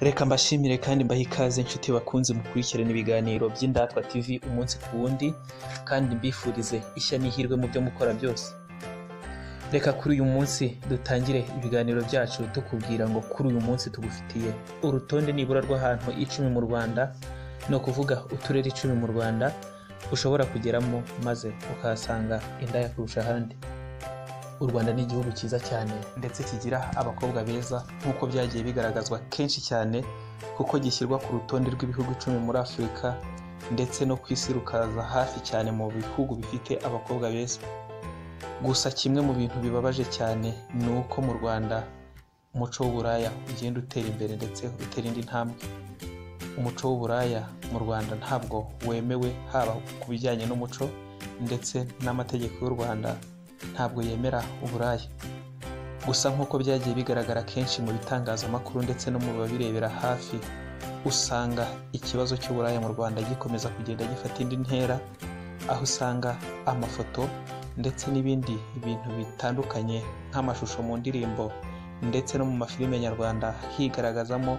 Reka mbashimire kandi mbahe ikaze inshuti bakunze mukurikirana ibiganiro by'Indatwa TV umunsi ku wundi, kandi mbifurize ishya n'ihirwe mu byo mukora byose. Reka kuri uyu munsi dutangire ibiganiro byacu tukubwira ngo kuri uyu munsi tugufitiye urutonde nibura rw'ahantu 10 mu Rwanda, ni ukuvuga uturere 10 mu Rwanda ushobora kugeramo maze ukahasanga indaya kurusha ahandi. U Rwanda ni igihugu cyiza cyane ndetse kigira abakobwa beza nk'uko byagiye bigaragazwa kenshi cyane, kuko gishyirwa ku rutonde rw'ibihugu 10 muri Afurika ndetse no ku isi rukaza hafi cyane mu bihugu bifite abakobwa beza. Gusa kimwe mu bintu bibabaje cyane ni uko mu Rwanda umuco w'uburaya ugenda utera imbere ndetse utera indi ntambwe. Umuco w'uburaya mu Rwanda ntabwo wemewe, haba ku bijyanye n'umuco ndetse n'amategeko y'u Rwanda ntabwo yemera uburaya. Gusa nk'uko byagiye bigaragara kenshi mu bitangazamakuru ndetse no mu babirebera hafi, usanga ikibazo cy'uburaya mu Rwanda gikomeza kugenda gifata indi ntera, aho usanga amafoto ndetse n'ibindi bintu bitandukanye nk'amashusho mu ndirimbo ndetse no mu mafilime nyarwanda higaragazamo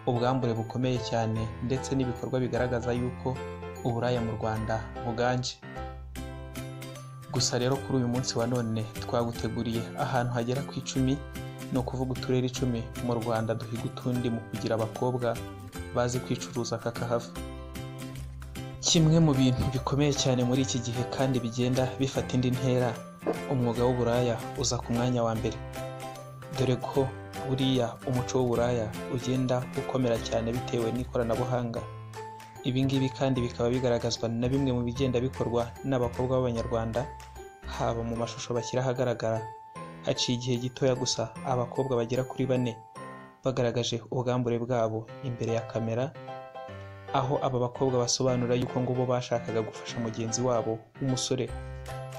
ubwambure bukomeye cyane ndetse n'ibikorwa bigaragaza yuko uburaya mu Rwanda buganje. Gusa rero kuri uyu munsi wa none twaguteguriye ahantu hagera ku 10, ni ukuvuga uturere 10 mu Rwanda duhiga utundi mu kugira abakobwa bazi kwicuruza kakahava. Kimwe mu bintu bikomeye cyane muri iki gihe kandi bigenda bifata indi ntera, umwuga w'uburaya uza ku mwanya wa mbere, dore ko buriya umuco w'uburaya ugenda ukomera cyane bitewe n'ikoranabuhanga. Ibi ngibi kandi bikaba bigaragazwa na bimwe mu bigenda bikorwa n'abakobwa b'Abanyarwanda, haba mu mashusho bashyira ahagaragara. Haciye igihe gitoya gusa abakobwa bagera kuri 4 bagaragaje ubwambure bwabo imbere ya kamera, aho aba bakobwa basobanura yuko ngo bo bashakaga gufasha mugenzi wabo w'umusore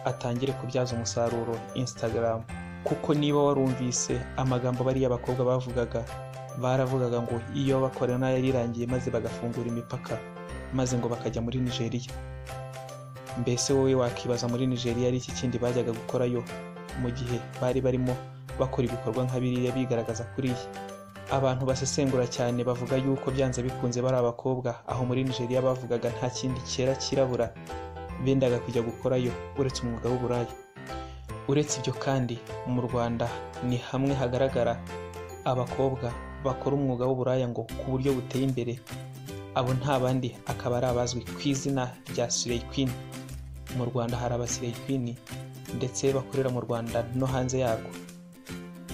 atangire kubyaza umusaruro Instagram. Kuko niba warumvise amagambo bariya bakobwa bavugaga, baravugaga ngo iyo bakorana yari irangiye maze bagafungura imipaka maze ngo bakajya muri Nigeria. Mbese wowe wakibaza muri Nigeria ari iki kindi bajyaga gukorayo mu gihe bari barimo bakora ibikorwa nka biriya bigaragaza kuriya? Abantu basesengura cyane bavuga yuko byanze bikunze bari abakobwa aho muri Nigeria bavugaga nta kindi cyera kirabura bendaga kujya gukorayo uretse umwuga w'uburaya. Uretse ibyo kandi mu Rwanda ni hamwe hagaragara abakobwa bakora umwuga w'uburaya ngo ku buryo buteye imbere. Abo nta bandi akaba ari abazwi ku izina rya Slay Queen. Mu Rwanda hari aba Slay Queen ndetse bakorera mu Rwanda no hanze yarwo.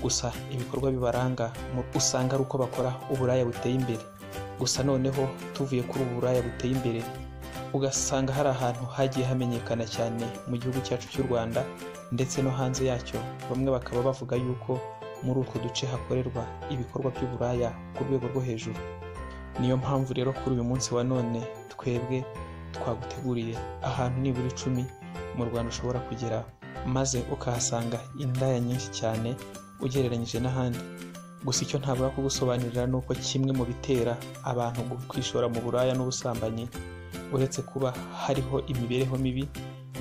Gusa ibikorwa bibaranga usanga ari uko bakora uburaya buteye imbere. Gusa noneho tuvuye kuri ubu buraya buteye imbere, ugasanga hari ahantu hagiye hamenyekana cyane mu gihugu cyacu cy'u Rwanda ndetse no hanze yacyo, bamwe bakaba bavuga yuko muri utwo duce hakorerwa ibikorwa by'uburaya ku rwego rwo hejuru. Niyo mpamvu rero kuri uyu munsi wa none twebwe twaguteguriye ahantu nibura 10 mu Rwanda ushobora kugera maze ukahasanga indaya nyinshi cyane ugereranyije n'ahandi. Gusa icyo ntabura kugusobanurira ni uko kimwe mu bitera abantu kwishora mu buraya n'ubusambanyi, uretse kuba hariho imibereho mibi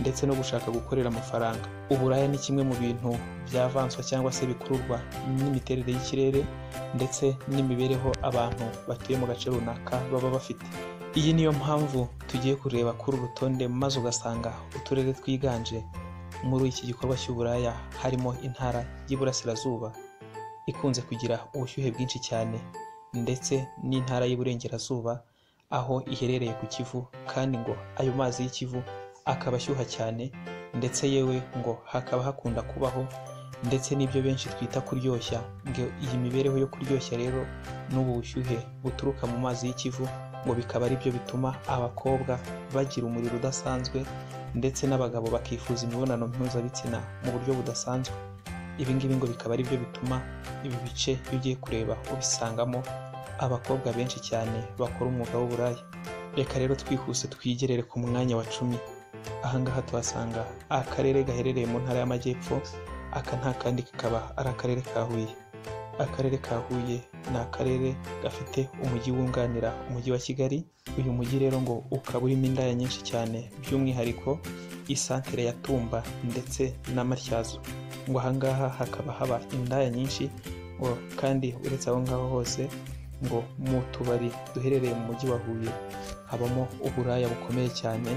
ndetse no gushaka gukorera amafaranga, uburaya ni kimwe mu bintu byavanswa cyangwa se bikururwa n'imiterere y'ikirere ndetse n'imibereho abantu batuye mu gace runaka baba bafite. Iyi niyo mpamvu tugiye kureba kuri uru rutonde maze ugasanga uturere twiganje muri iki gikorwa cy'uburaya harimo intara y'Iburasirazuba ikunze kugira ubushyuhe bwinshi cyane, ndetse n'intara y'Iburengerazuba aho iherereye ku Kivu, kandi ngo ayo mazi y'Ikivu akaba ashyuha cyane, ndetse yewe ngo hakaba hakunda kubaho ndetse n'ibyo benshi twita kuryoshya. Ngo iyi mibereho yo kuryoshya rero n'ubu bushyuhe buturuka mu mazi y'Ikivu ngo bikaba ari byo bituma abakobwa bagira umuriro udasanzwe ndetse n'abagabo bakifuza imibonano mpuzabitsina mu buryo budasanzwe. Ibi ngibi ngo bikaba ari byo bituma ibi bice iyo ugiye kureba ubisangamo abakobwa benshi cyane bakora umwuga w'uburaya. Reka rero twihuse twigerere ku mwanya wa 10. Ahangaha tuhasanga akarere gaherereye mu ntara y'Amajyepfo, aka nta kandi kakaba ari akarere ka Huye. Akarere ka Huye ni akarere gafite umujyi wunganira umujyi wa Kigali. Uyu mujyi rero ngo ukaba urimo indaya nyinshi cyane, by'umwihariko isantere ya Tumba ndetse na Matyazo. Ngo ahangaha hakaba haba indaya nyinshi, ngo kandi uretse aho ngaho hose Ngo mu tubari duherereye mu mujyi wa Huye habamo uburaya bukomeye cyane,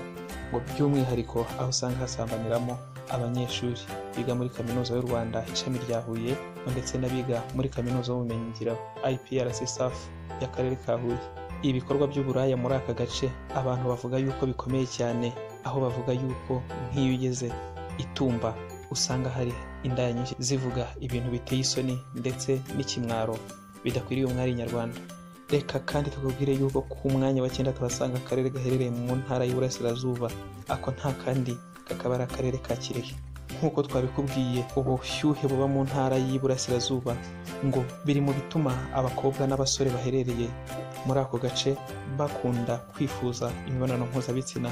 ngo by'umwihariko aho usanga hasambaniramo abanyeshuri biga muri Kaminuza y'u Rwanda ishami rya Huye, ndetse n'abiga muri Kaminuza y'ubumenyingiro IPRC SAF y'akarere ka Huye. Ibikorwa by'uburaya muri aka gace abantu bavuga yuko bikomeye cyane, aho bavuga yuko nk'iyo ugeze Itumba usanga hari indaya nyinshi zivuga ibintu biteye isoni ndetse n'ikimwaro bidakwiriye umwari nyarwanda. Reka kandi tukubwire yuko ku mwanya wa 9 tuhasanga akarere gaherereye mu ntara y'Iburasirazuba, ako nta kandi kakaba ari akarere ka Kirehe. Nk'uko twabikubwiye, ubushyuhe buba mu ntara y'Iburasirazuba ngo biri mu bituma abakobwa n'abasore baherereye muri ako gace bakunda kwifuza imibonano mpuzabitsina.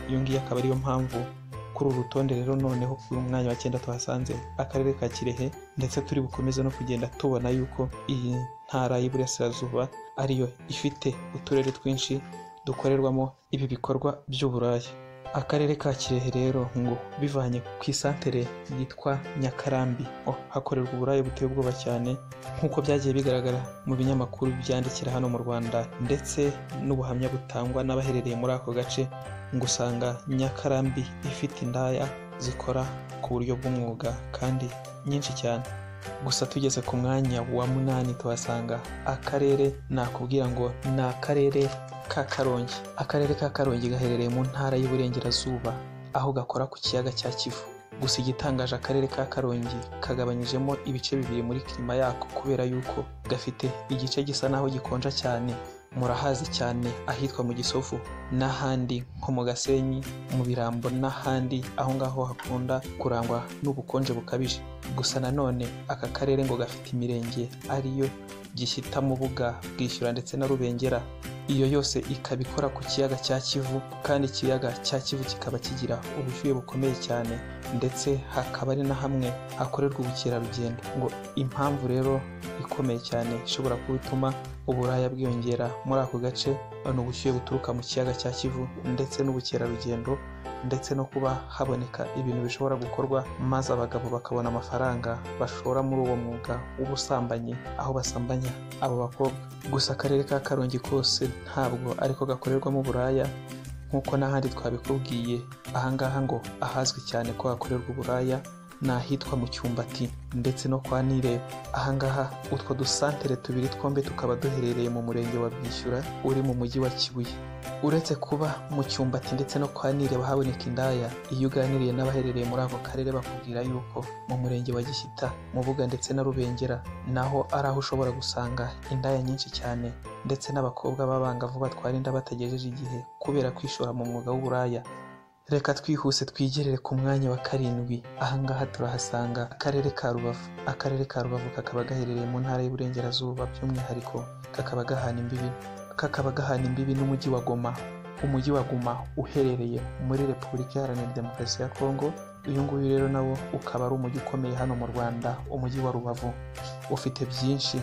Iyo ngiyo akaba ariyo mpamvu kuri uru rutonde rero noneho ku mwanya wa 9 tuhasanze akarere ka Kirehe, ndetse turi bukomeze no kugenda tubona yuko iyi ntara y'Iburasirazuba ariyo ifite uturere twinshi dukorerwamo ibi bikorwa by'uburaya. Akarere ka Kirehe rero ngo bivanye ku isantere yitwa Nyakarambi hakorerwa uburaya buteye ubwoba cyane, nk'uko byagiye bigaragara mu binyamakuru byandikira hano mu Rwanda ndetse n'ubuhamya butangwa n'abaherereye muri ako gace, ngo usanga Nyakarambi ifite indaya zikora ku buryo bw'umwuga kandi nyinshi cyane. Gusa tugeze ku mwanya wa 8 tuhasanga akarere nakubwira ngo ni akarere ka Karongi. Akarere ka Karongi gaherereye mu ntara y'Iburengerazuba, aho gakora ku kiyaga cya Kivu. Gusa igitangaje, akarere ka Karongi kagabanyijemo ibice bibiri muri klima yako, kubera yuko gafite igice gisa naho gikonja cyane, murahazi cyane ahitwa mu Gisovu n'ahandi nko mu Gasenyi, mu Birambo n'ahandi, aho ngaho hakunda kurangwa n'ubukonje bukabije. Gusa nanone aka karere ngo gafite imirenge ariyo Gishyita, Mubuga, Bwishyura ndetse na Rubengera, iyo yose ikaba ikora ku kiyaga cya Kivu, kandi ikiyaga cya Kivu kikaba kigira ubushyuhe bukomeye cyane, ndetse hakaba ari na hamwe hakorerwa ubukerarugendo. Ngo impamvu rero ikomeye cyane ishobora kuba ituma uburaya bwiyongera muri ako gace ni ubushyuhe buturuka mu kiyaga cya Kivu ndetse n'ubukerarugendo, ndetse no kuba haboneka ibintu bishobora gukorwa maze abagabo bakabona amafaranga bashora muri uwo mwuga w'ubusambanyi, aho basambanya abo bakobwa. Gusa akarere ka Karongi kose ntabwo ariko gakorerwamo uburaya nk'uko n'ahandi twabikubwiye. Ahangaha ngo ahazwi cyane ko hakorerwa uburaya ni ahitwa mu Cyumbati ndetse no kwa Nireba. Ahangaha utwo dusantere tubiri twombi tukaba duherereye mu murenge wa Bwishyura uri mu mujyi wa Kibuye. Uretse kuba mu Cyumbati ndetse no kwa Nireba haboneka indaya, iyo uganiriye n'abaherereye muri ako karere bakubwira yuko mu murenge wa Gishyita, Mubuga ndetse na Rubengera naho ari aho ushobora gusanga indaya nyinshi cyane, ndetse n'abakobwa b'abangavu batwara inda batagejeje igihe kubera kwishora mu mwuga w'uburaya. Reka twihuse twigerere ku mwanya wa 7. Ahangaha turahasanga akarere ka Rubavu. Akarere ka Rubavu kakaba gaherereye mu ntara y'Iburengerazuba, by'umwihariko kakaba gahana imbibi n'umujyi wa Goma. Umujyi wa Goma uherereye muri Repubulika Iharanira Demokarasi ya Kongo. Uyu nguyu rero nawo ukaba ari umujyi ukomeye hano mu Rwanda. Umujyi wa Rubavu ufite byinshi,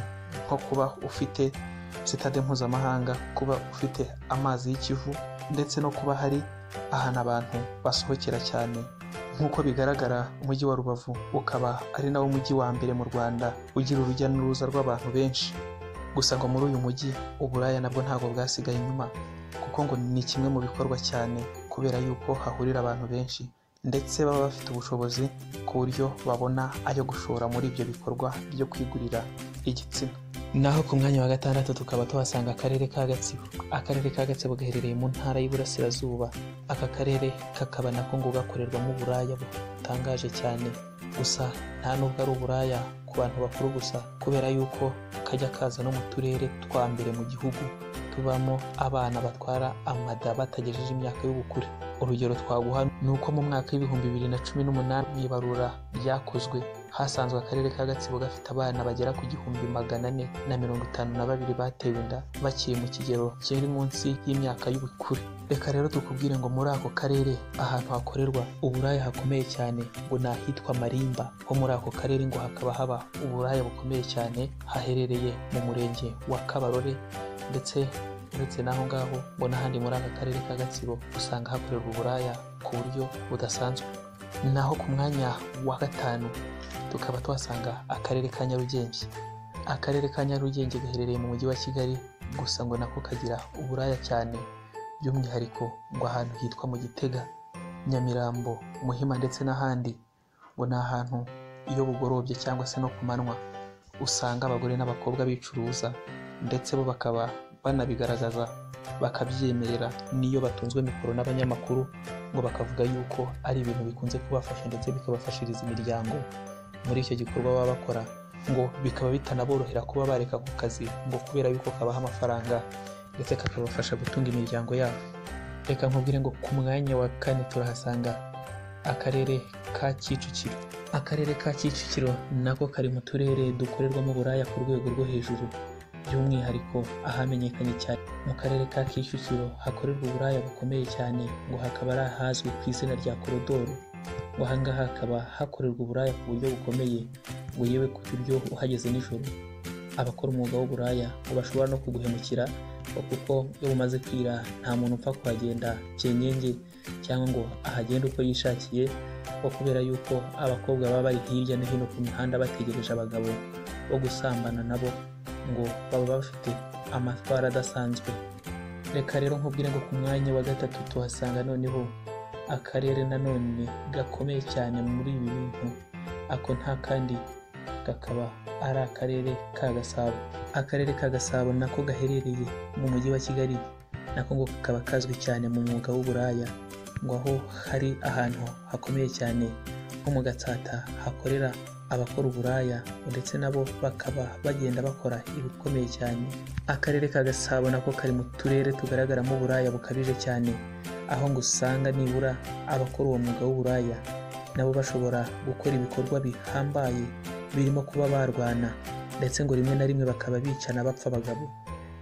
nko kuba ufite sitade mpuzamahanga, kuba ufite amazi y'Ikivu, ndetse no kuba hari ahantu abantu basohokera cyane. Nk'uko bigaragara, umujyi wa Rubavu ukaba ari nawo mujyi wa mbere mu Rwanda ugira urujya n'uruza rw'abantu benshi. Gusa ngo muri uyu mujyi uburaya nabwo ntabwo bwasigaye inyuma, kuko ngo ni kimwe mu bikorwa cyane, kubera yuko hahurira abantu benshi ndetse baba bafite ubushobozi ku buryo babona ayo gushora muri ibyo bikorwa byo kwigurira igitsina. Naho ku mwanya wa 6 tukaba tuhasanga akarere ka Gatsibo. Akarere ka Gatsibo gaherereye mu ntara y'Iburasirazuba. Aka karere kakaba nako ngo gakorerwamo uburaya butangaje cyane. Gusa nta nubwo ari uburaya ku bantu bakuru gusa, kubera yuko kajya kaza no mu turere twa mbere mu gihugu tubamo abana batwara amada batagejeje imyaka y'ubukure. Urugero twaguha ni uko mu mwaka w'2018 mu ibarura ryakozwe hasanzwe akarere ka Gatsibo gafite abana bagera ku 1452 batewe inda bakiri mu kigero kiri munsi y'imyaka y'ubukure. Reka rero tukubwire ngo muri ako karere ahantu hakorerwa uburaya hakomeye cyane ngo ni ahitwa Marimba. Ho muri ako karere ngo hakaba haba uburaya bukomeye cyane, haherereye mu murenge wa Kabarore, ndetse uretse n'aho ngaho ngo n'ahandi muri aka karere ka Gatsibo usanga hakorerwa uburaya ku buryo budasanzwe. Naho ku mwanya wa 5 tukaba tuhasanga akarere ka Nyarugenge. Akarere ka Nyarugenge gaherereye mu mujyi wa Kigali, gusa ngo nako kagira uburaya cyane, by'umwihariko ngo ahantu hitwa mu Gitega, Nyamirambo, Muhima ndetse n'ahandi, ngo ni ahantu iyo bugorobye cyangwa se no ku manywa usanga abagore n'abakobwa bicuruza, ndetse bo bakaba banabigaragaza bakabyemerera n'iyo batunzwe mikoro n'abanyamakuru, ngo bakavuga yuko ari ibintu bikunze kubafasha ndetse bikabafashiriza imiryango muri icyo gikorwa baba bakora, ngo bikaba bitanaborohera kuba bareka ku kazi ngo kubera yuko kabaha amafaranga ndetse kakabafasha gutunga imiryango yabo. Reka nkubwire ngo ku mwanya wa kane turahasanga akarere ka Kicukiro. Akarere ka Kicukiro nako kari mu turere dukorerwamo uburaya ku rwego rwo hejuru, by'umwihariko ahamenyekanye cyane mu karere ka Kicukiro hakorerwa uburaya bukomeye cyane, ngo hakaba ari ahazwi ku izina rya Korodoro. Ngo ahangaha hakaba hakorerwa uburaya ku buryo bukomeye, ngo yewe ku buryo uhageze nijoro abakora umwuga w'uburaya ngo bashobora no kuguhemukira, kuko iyo bumaze kwira nta muntu upfa kuhagenda cyenyenge cyangwa ngo ahagende uko yishakiye, ngo kubera yuko abakobwa baba bari hirya no hino ku mihanda bategereje abagabo bo gusambana nabo, ngo baba bafite amatwara adasanzwe. Reka rero nkubwire ngo ku mwanya wa gatatu tuhasanga noneho akarere nanone gakomeye cyane muri ibi bintu, ako nta kandi kakaba ari akarere ka Gasabo. Akarere ka Gasabo nako gaherereye mu mujyi wa Kigali, nako ngo kakaba kazwi cyane mu mwuga w'uburaya, ngo aho hari ahantu hakomeye cyane nko mu Gatsata hakorera abakora uburaya, ndetse nabo bakaba bagenda bakora ibikomeye cyane. Akarere ka Gasabo nako kari mu turere tugaragaramo uburaya bukabije cyane, aho ngo usanga nibura abakora uwo mwuga w'uburaya nabo bashobora gukora ibikorwa bihambaye birimo kuba barwana, ndetse ngo rimwe na rimwe bakaba bicana bapfa abagabo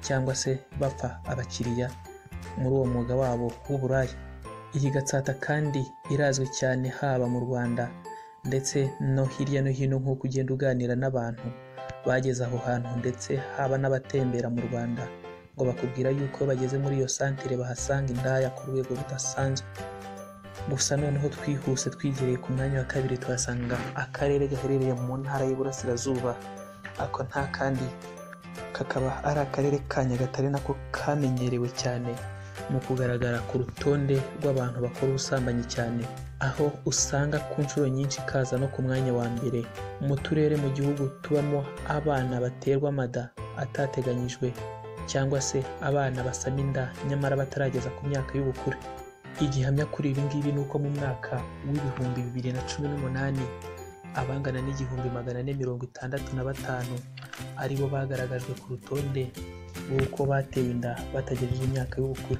cyangwa se bapfa abakiriya muri uwo mwuga wabo w'uburaya. Iyi Gatsata kandi irazwi cyane haba mu Rwanda ndetse no hirya no hino, nk'uko ugenda uganira n'abantu bageze aho hantu, ndetse haba n'abatembera mu Rwanda, ngo bakubwira yuko bageze muri iyo santere bahasanga indaya ku rwego rudasanzwe. Gusa noneho twihuse twigereye ku mwanya wa kabiri tuhasanga akarere gaherereye mu ntara y'Iburasirazuba, ako nta kandi kakaba ari akarere ka Nyagatare, nako kamenyerewe cyane mu kugaragara ku rutonde rw'abantu bakora ubusambanyi cyane, aho usanga ku nshuro nyinshi kaza no ku mwanya wa mbere mu turere mu gihugu tubamo abana baterwa amada atateganyijwe, cyangwa se abana basama inda nyamara batarageza ku myaka y'ubukure. Igihamya kuri ibi ngibi ni uko mu mwaka w'2018 abangana n'1465 aribo bagaragajwe ku rutonde rw'uko batewe inda batagejeje imyaka y'ubukure.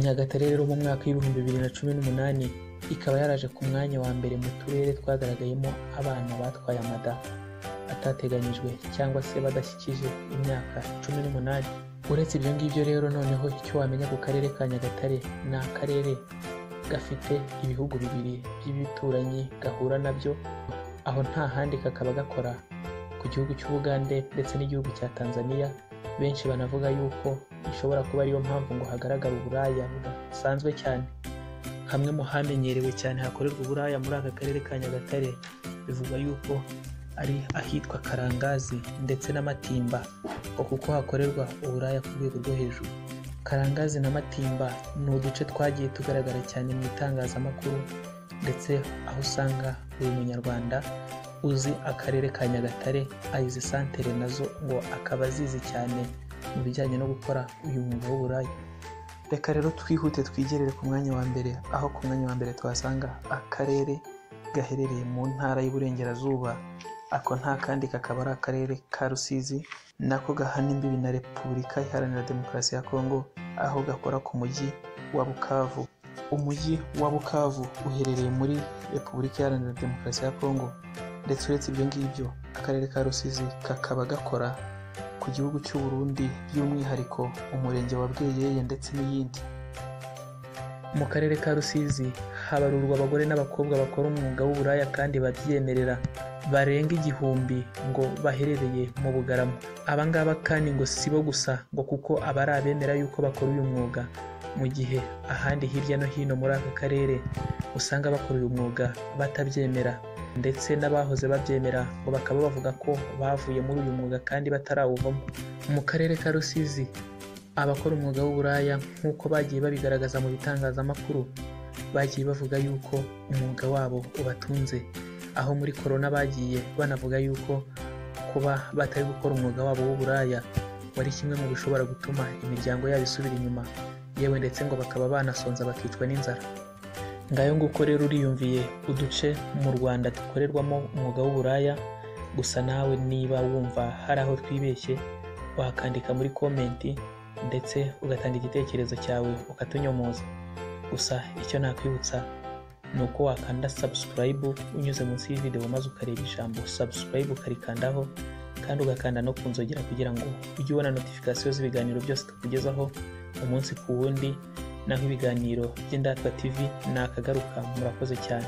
Nyagatare rero mu mwaka w'2018 ikaba yaraje ku mwanya wa mbere mu turere twagaragayemo abana batwaye amada atateganyijwe cyangwa se badashyikije imyaka 18. Uretse ibyo ngibyo rero noneho icyo wamenya ku karere ka Nyagatare ni akarere gafite ibihugu bibiri by'ibituranyi gahura nabyo, aho nta handi kakaba gakora ku gihugu cy'Ubugande ndetse n'igihugu cya Tanzania. Benshi banavuga yuko ishobora kuba ariyo mpamvu ngo hagaragara uburaya budasanzwe cyane. Hamwe mu hamenyerewe cyane hakorerwa uburaya muri aka karere ka Nyagatare bivugwa yuko ari ahitwa Karangazi ndetse na Matimba, ngo kuko hakorerwa uburaya ku rwego rwo hejuru. Karangazi na Matimba ni uduce twagiye tugaragara cyane mu itangazamakuru, ndetse aho usanga buri munyarwanda uzi akarere ka Nyagatare izi santere nazo ngo akaba azizi cyane mu bijyanye no gukora uyu mwuga w'uburaya. Reka rero twihute twigerere ku mwanya wa mbere, aho ku mwanya wa mbere tuhasanga akarere gaherereye mu ntara y'Iburengerazuba, ako nta kandi kakaba ari akarere ka Rusizi, nako gahana imbibi na Repubulika Iharanira Demokarasi ya Kongo, aho gakora ku mujyi wa Bukavu. Umujyi wa Bukavu uherereye muri Repubulika Iharanira Demokarasi ya Kongo, ndetse uretse ibyo ngibyo akarere ka Rusizi kakaba gakora ku gihugu cy'u Burundi, by'umwihariko umurenge wa Bweyeye ndetse n'iyindi. Mu karere ka Rusizi habarurwa abagore n'abakobwa bakora umwuga w'uburaya kandi babyemerera barenga 1000 ngo baherereye mu Bugarama. Aba ngaba kandi ngo si bo gusa, ngo kuko aba ari abemera yuko bakora uyu mwuga, mu gihe ahandi hirya no hino muri aka karere usanga bakora uyu mwuga batabyemera. Ndetse n'abahoze babyemera ngo bakaba bavuga ko bavuye muri uyu mwuga kandi batarawuvamo. Mu karere ka Rusizi, abakora umwuga w'uburaya nk'uko bagiye babigaragaza mu bitangazamakuru, bagiye bavuga yuko umwuga wabo ubatunze, aho muri korona bagiye banavuga yuko kuba batari gukora umwuga wabo w'uburaya wari kimwe mu bishobora gutuma imiryango yabo isubira inyuma, yewe ndetse ngo bakaba banasonza bakicwa n'inzara. Ngayo nguko rero, uriyumviye uduce mu Rwanda dukorerwamo umwuga w'uburaya. Gusa nawe niba wumva hari aho twibeshye, wakandika muri comment ndetse ugatanga igitekerezo cyawe, ukatunyomoza. Gusa icyo nakwibutsa ni uko wakanda subscribe unyuze munsi y'ivideo, maze ukareba ijambo "subscribe", ukarikandaho, kandi ugakanda no ku nzogera kugira ngo ujye ubona notification z'ibiganiro byose tukugezaho umunsi ku wundi. Naho ibiganiro by'Indatwa TV ni akagaruka. Murakoze cyane.